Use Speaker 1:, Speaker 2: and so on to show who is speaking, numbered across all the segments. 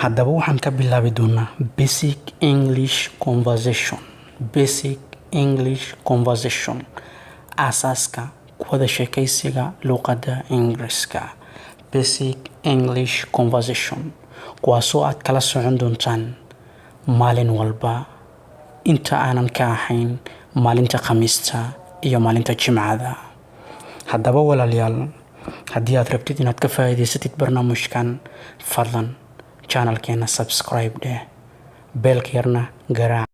Speaker 1: Haddaba waxaan ka bilaabi doonaa basic English conversation. Basic English conversation, aasaaska wada sheekaysiga luqadda Ingiriiska. Basic English conversation, kuwaasoo aad kala socon doontaan maalin walba inta aanan ka ahayn maalinta Khamiista iyo maalinta Jimcada. Haddaba walaalayaal, haddii aad rabtid inaad ka faa'iidaysatid barnaamijkan, fadlan channelkeena subscribe dheh, bellka yarna garaac.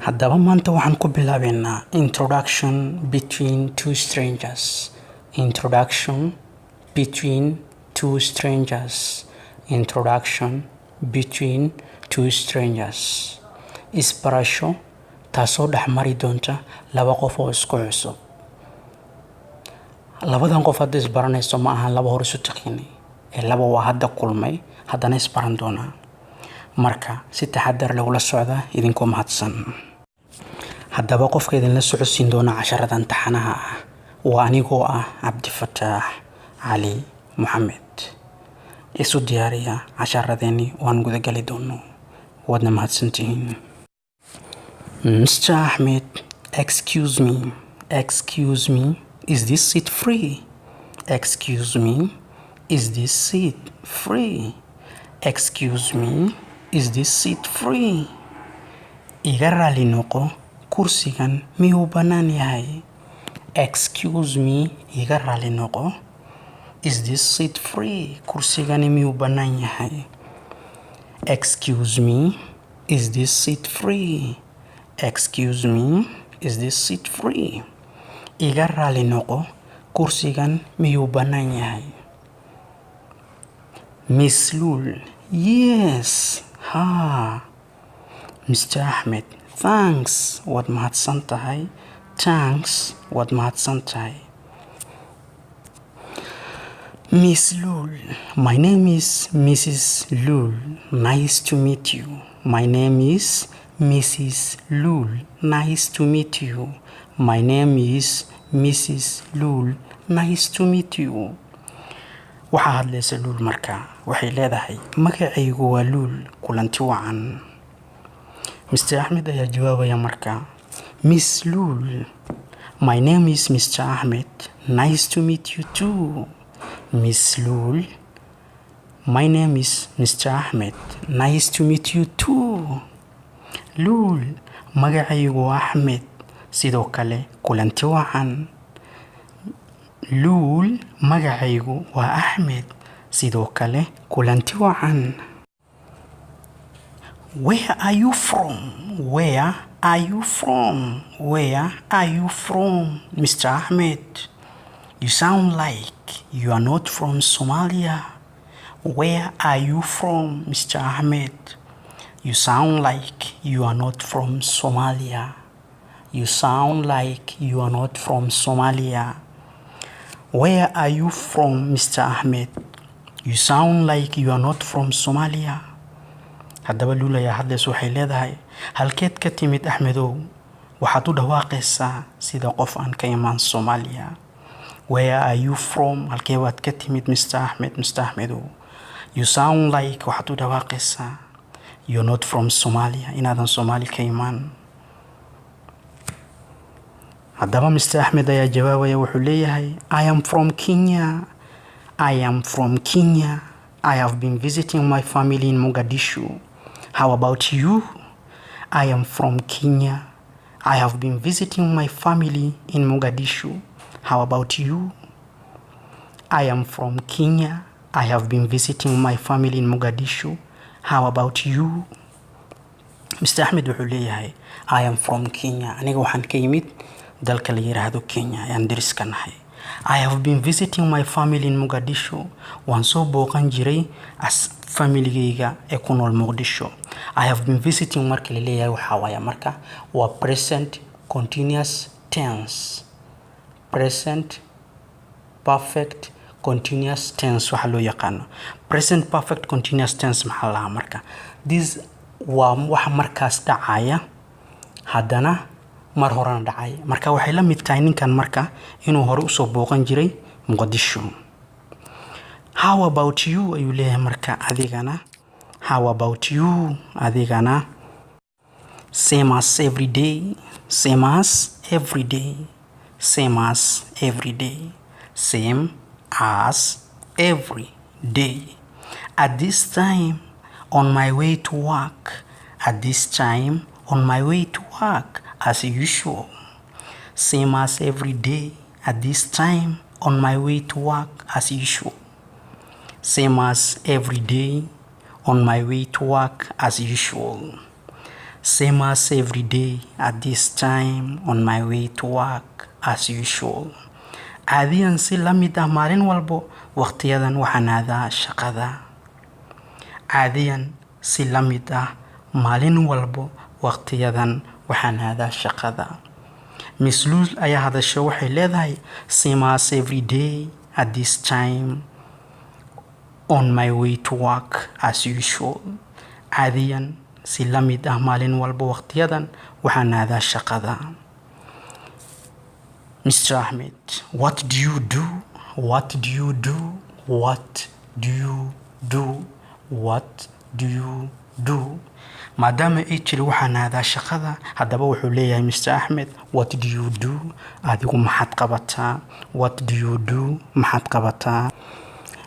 Speaker 1: Haddaba maanta waxaan ku bilaabeynaa introduction between two strangers. Introduction between two strangers. Introduction between two strangers, isbarasho taasoo dhex mari doonta laba qof oo isku cusub. Labadan qof hadda isbaranayso ma ahan laba hor isu taqiinay ee laba waa hadda kulmay, haddana isbaran doonaa. Marka si taxadar leh ula socda idinkoo mahadsan. Haddaba qofka idinla socodsiin doona casharadan taxanaha ah waa anigoo ah Cabdifataax Cali Moxamed. Isu diyaariya casharadeeni, waan gudagali doono. Waadna mahadsantihiin. Mr. Ahmed: "Excuse me, excuse me, is this seat free? Excuse me, is this seat free? Excuse me, is this seat free?" Iga raali noqo, kursigan miyuu bannaan yahay? Excuse me, iga raali noqo, is this seat free? Kursigani miyuu bannaan yahay? Excuse me, is this seat free? Excuse me, is this seat free? Iga raali noqo, kursigan miyuu bannaan yahay? Miss Lul: "Yes, haa." Mr. Ahmed: "Thanks, waad mahadsan tahay. Thanks, waad mahadsan tahay." Miss Lul: "My name is Mrs. Lul. Nice to meet you. My name is Mrs. Lul. Nice to meet you. My name is Mrs. Lul. Nice to meet you." Waxaa hadlaysa Luul. Markaa waxay leedahay, "Magacaygu waa Luul, kulanti wacan." Mr. Axmed ayaa jawaabaya markaa: "Miss Luul, my name is Mr. Ahmed. Nice to meet you too. Miss Luul, my name is Mr. Ahmed. Nice to meet you too." Luul, magacaygu waa Axmed, sidoo kale kulanti wacan. Luul, magacaygu waa Axmed, sidoo kale kulanti wacan. Where are you from? Where are you from? Where are you from, Mr. Ahmed? You sound like you are not from Somalia. Where are you from, Mr. Ahmed? You sound like you are not from Somalia. You sound like you are not from Somalia. Where are you from, Mr. Ahmed? You sound like you are not from Somalia. Haddaba Luul ayaa hadlaysa. Waxay leedahay, "Halkeed ka timid, Axmedow? Waxaad u dhawaaqaysaa sida qof aan ka imaan Soomaaliya." Where are you from? Halkee baad ka timid, Mr. Ahmed, Mr. Axmedow? You sound like, waxaad u dhawaaqaysaa, you're not from Somalia, inaadan Soomaali ka imaan. Haddaba Mr. Axmed ayaa jawaabaya. Wuxuu leeyahay, "I am from Kenya. I am from Kenya. I have been visiting my family in Mogadishu. How about you?" I am from Kenya. I have been visiting my family in Mogadishu. How about you? I am from Kenya. I have been visiting my family in Mogadishu. How about you? Mr. Axmed wuxuu leeyahay, "I am from Kenya." Aniga waxaan ka yimid dalka la yiraahdo Kenya, ayaan deriska nahay. I have been visiting my family in Mogadishu. Waan soo booqan jiray as familigayga ee ku nool Muqdisho. I have been visiting marka la leeyahay waxaa waaya marka waa present continuous tense. Present perfect continuous tense waxa loo yaqaano. Present perfect continuous tense maxaa la lahaa marka? This waa waxa markaas dhacaya, haddana mar horena dhacay. Marka waxay la mid tahay ninkan marka inuu hore usoo booqan jiray Muqdisho. "How about you?" ayuu leeyahay. Marka adigana How about you? Adigana? Same as every day. Same as every day. Same as every day. Same as every day. At this time, on my way to work. At this time, on my way to work, as usual. Same as every day. At this time, on my way to work, as usual. Same as every day, on my way to work, as usual. Same as every day, at this time, on my way to work, as usual. Caadiyan si la mid ah maalin walbo waqtiyadan waxaan aadaa shaqada. Caadiyan si la mid ah maalin walbo waqtiyadan waxaan aadaa shaqada. Miss Lul ayaa hadasho, waxay leedahay, "Same as every day, at this time, on my way to work, as usual." Caadiyan si la mid ah maalin walba waqtiyadan waxaan aadaa shaqada. Mr. Ahmed, what do you do? What do you do? What do you do? What do you do? Maadaama ay tiri waxaan aadaa shaqada, haddaba wuxuu leeyahay Mr. Ahmed, "What do you do?" Adigu maxaad qabataa? What do you do? Maxaad qabataa?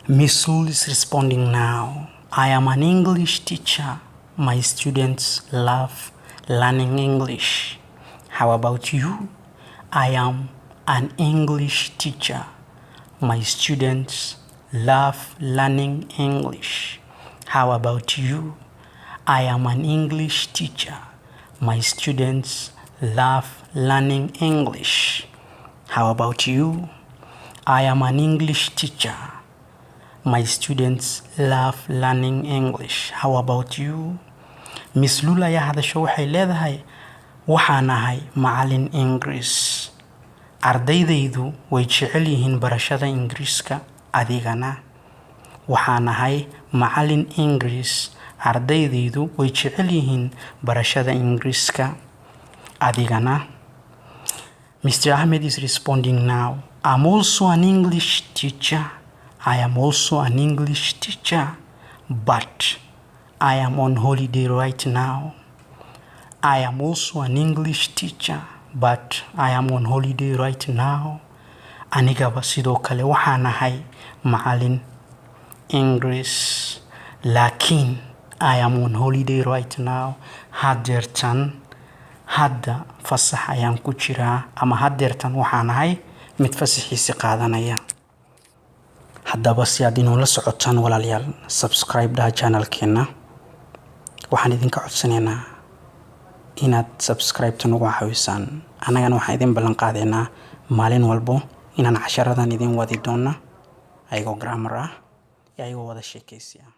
Speaker 1: Miss Lul is responding now. I am an English teacher. My students love learning English. How about you? I am an English teacher. My students love learning English. How about you? I am an English teacher. My students love learning English. How about you? I am an English teacher. My students love learning English. How about you? Miss Lul ayaa hadasho, waxay leedahay, waxaan ahay macalin Ingiriis. Ardaydaydu way jecel yihiin barashada Ingiriiska. Adigana? Waxaan ahay macalin Ingiriis. Ardaydaydu way jecel yihiin barashada Ingiriiska. Adigana? Mr. Ahmed is responding now. I'm also an English teacher. I am also an English teacher, but I am on holiday right now. I am also an English teacher, but I am on holiday right now. Anigaba sidoo kale waxaan ahay macalin Ingiriis, laakiin I am on holiday right now. Hadeertan hadda fasax ayaan ku jiraa ama hadeertan waxaan ahay mid fasaxiisi qaadanaya. Haddaba si aad inoola socotaan, walaalayaal, subscribe dhaha channelkeena. Waxaan idinka codsanaynaa inaad subscribe-ta nagu caawisaan. Annagana waxaan idin ballan qaadaynaa maalin walbo inaan casharadan idin wadi doona, ayagoo grammar ah iyo ayagoo wada sheekaysi ah.